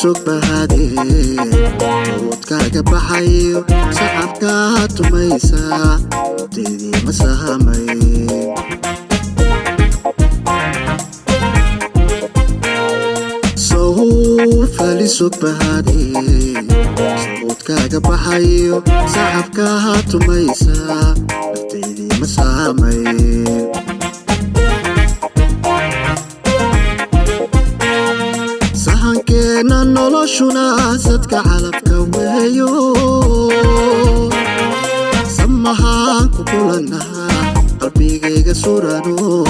Falisog bahade wadkaaga baxayo sacabkaa tumaysaa deydii ma sahamay. Sow falisog bahade wadkaaga baxayo sacabkaa tumaysaa nafteydii ma sahamay. Sahankeena noloshuna sadka calabka weeyo samahaan ku kulanaha qalbigayga surano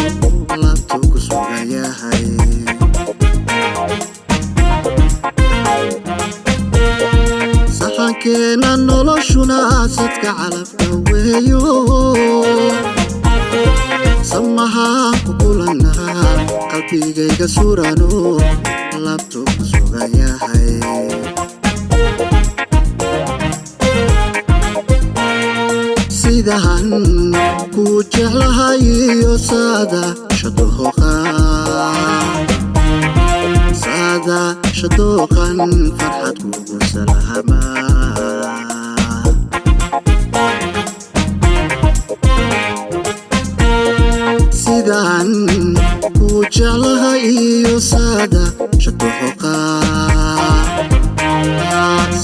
laabtu ku sugan yahay. Sahankeena noloshuna sadka calabka weeyo samahaan ku kulanaha qalbigayga surano laabtu ku sugan yahay. Sidahan ku jeclahay iyo saada shadoqan, saada shadooqan farxad kugu salama. Sidan ku jeclahay iyo saada shadoqan,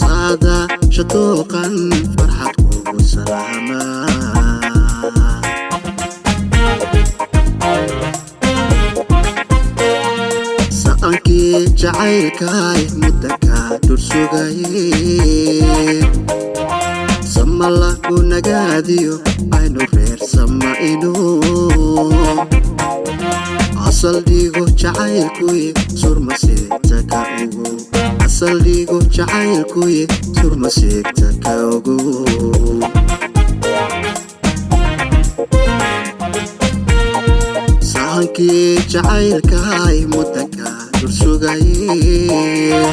saada shadooqan farxad kugu salama. Sa'ankii jacaylkaay muddanka dhur sugaye samalagu nagaadiyo aynu reer samaino asal dhigo jacaylkuye surmaseegta ka ogo, asal dhigo jacaylkuye surmaseegta ka ogo. Sahankii jacaylkaay muddanka dhur sugaye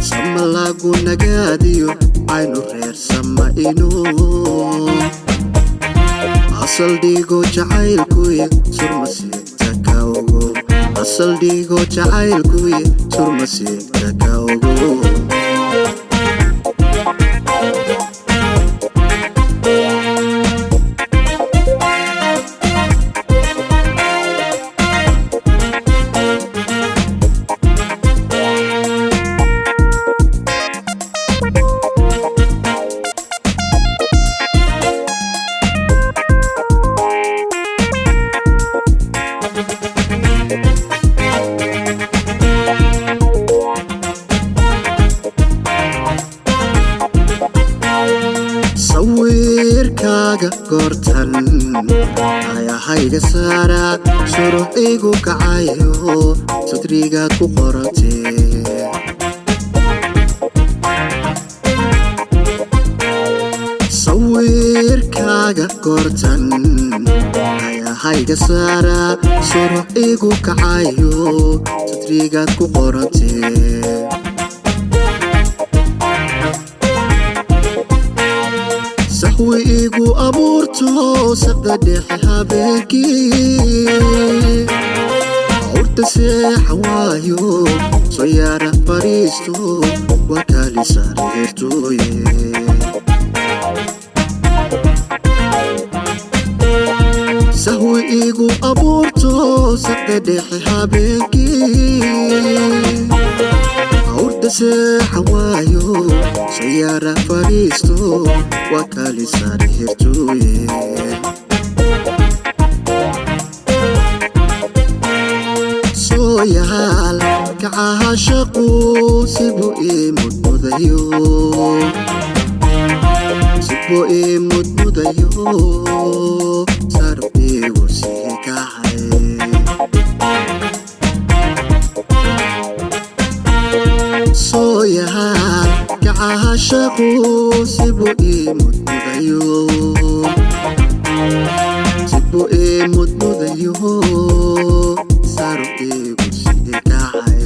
samalagu nagaadiyo aynu reer samaino asal dhigo jacaylkuye surmaseegta ka ogo, asal dhigo jacaylkuye surmaseegta ka ogo. Sawirkaaga goortan ayahayga saara suruc igu kacayo sadrigaad ku qoratee. Sawirkaaga goortan ayahayga saara suruc igu kacayo sadrigaad ku qoratee. Saxwi igu abuurto saqda dhexe habeenkii awrta seexa waayo soo yaara fariisto waa kaali sariirtooye. Sahwi igu abuurto saqda dhexe habeenkii awrta seexa waayo soo yaara fariisto waa kaali sariirtooye. Sooyaal kacaha shaqu sibuu ii mudmudayo, sibuu ii mudmudayo sarab igu sii kacay. Sooyaal kacaha shaqu sibuu ii mudmudayo, sibuu ii mudmudayo sarab igu sii kacay.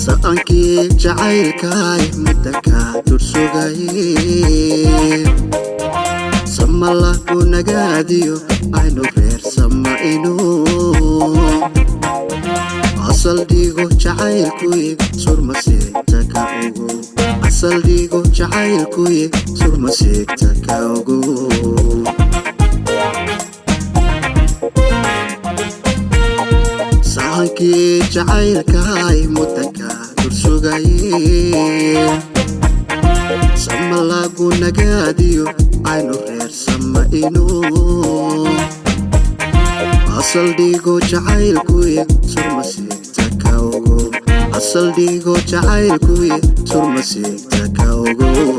Sa'ankii jacaylkaay muddanka dur sugaye. Samalagu nagaadiyo aynu reer samaino. Asaldhigo jacaylkuye surmaseegta ka ogo. Asaldhigo jacaylkuye surmaseegta ka ogo. Sahankii jacaylkahay mudanka dursugaye. Samalagu nagaadiyo aynu reer samaino. Asaldhigo jacaylkuye surmaseegta ka ogo. Asaldhigo jacaylkuye surmaseegta ka ogo.